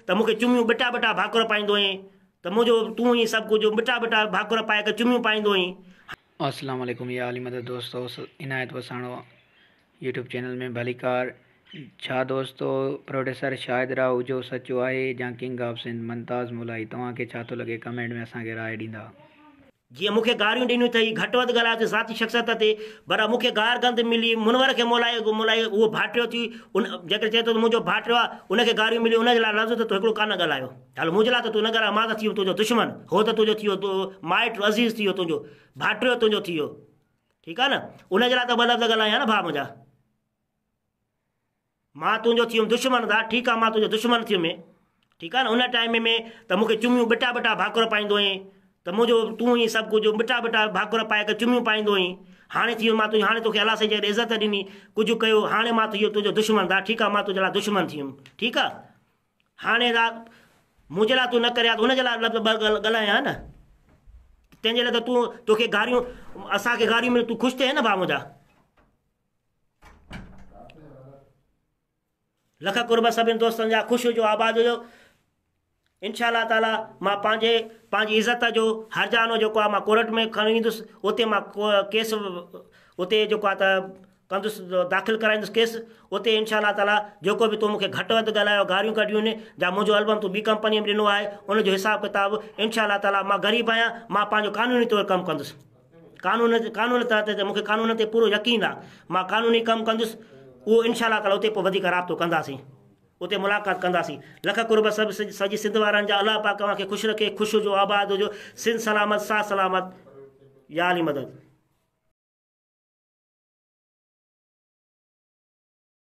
ته مون کي چميون ٻٽا ٻٽا ڀاڪر پائيندو هئين ته منهنجو تون هئين سڀ ڪجهه ٻٽا ٻٽا ڀاڪر پائي ڪري چميون پائيندو هئين. السلام عليڪم يا علي مدد دوستو عنايت وساڻو يوٽيوب چينل ۾ ڀليڪار ڇا دوستو پروڊيوسر شاهد راهوجو سچو آهي يا ڪنگ آف سنڌ ممتاز مولائي توهان کي ڇا ٿو لڳي ڪمينٽ ۾ اسان کي راء ڏيندا. جيئن مون کي گاريون ڏنيون اٿئي، گهٽ وڌ ڳالهايو اٿئي ذاتي شخصيت تي، پر مون کي گار گند ملي، منور کي مولائي مولائي اهو ڀائٽيو ٿي، ان جيڪڏهن چئي ٿو ته منهنجو ڀائٽيو آ، ان کي گاريون مليون، ان جي لاء لفظ ته تو هڪڙو ڪانه ڳالهايو. هل منهنجي لاء ته تو نه ڳالهايو، مان ته ٿي ويم تنهنجو دشمن، هو ته تنهنجو ٿي ويو مائٽ عزيز ٿي ويو تنهنجو، ڀائٽيو تنهنجو ٿي ويو. ٺيڪ آ نه، ان جي لاء ته ٻه لفظ ڳالهايان نه ڀاء منهنجا. مان تنهنجو ٿي ويم دشمن دا ٺيڪ آ مان تنهنجو دشمن ٿي ويم ٺيڪ آ نه ان ٽائيم ۾ ته مون کي چميون ٻٽا ٻٽا ڀاڪر پائيندو هئين ته منهنجو تون هئين سڀ ڪجهه ٻٽا ٻٽا ڀاڪر پائي ڪري چميون پائيندو هئين هاڻي ٿي ويم مان تنهنجو هاڻي توکي الله سائين جيڪڏهن عزت ڏني ڪجهه ڪيو هاڻي مان ٿي ويو تنهنجو دشمن دا ٺيڪ آ مان تنهنجي لاء دشمن ٿي ويم ٺيڪ آ هاڻي دا منهنجي لاء تون نه ڪريان ته ان جي لاء لفظ ٻه ڳالهايان نه تنهنجي لاء ته تون توکي گاريون اسان کي گاريون مليون تون خوش ٿئين نه ڀاء منهنجا. لک قرب سڀن دوستن جا خوش هجو آباد هجو انشاء الله تعالي مان پنهنجي پنهنجي عزت جو هرجانو جيڪو آهي مان ڪورٽ ۾ کڻي ويندس اتي مان ڪيس اتي جيڪو آهي ته ڪندس داخل ڪرائيندس ڪيس اتي انشاء الله تعالي جيڪو به تو مونکي گهٽ وڌ ڳالهايو گاريون ڪڍيون آهن جا منهنجو البم تو ٻي ڪمپني ۾ ڏنو آهي ان جو حساب ڪتاب انشاء الله تعالي مان غريب آهيان مان پنهنجو قانوني طور ڪم ڪندس قانون قانون تحت ته مونکي قانون تي پورو يقين آ مان قانوني ڪم ڪندس اهو انشاء الله تعالي اتي پوء وڌيڪ رابطو ڪنداسين اتي ملاقات ڪنداسين لک قرب سڀ سڄي سنڌ وارن جا الله پاڪ اوهان کي خوش رکي خوش هجو آباد هجو سنڌ سلامت ساٿ سلامت يا علي مدد.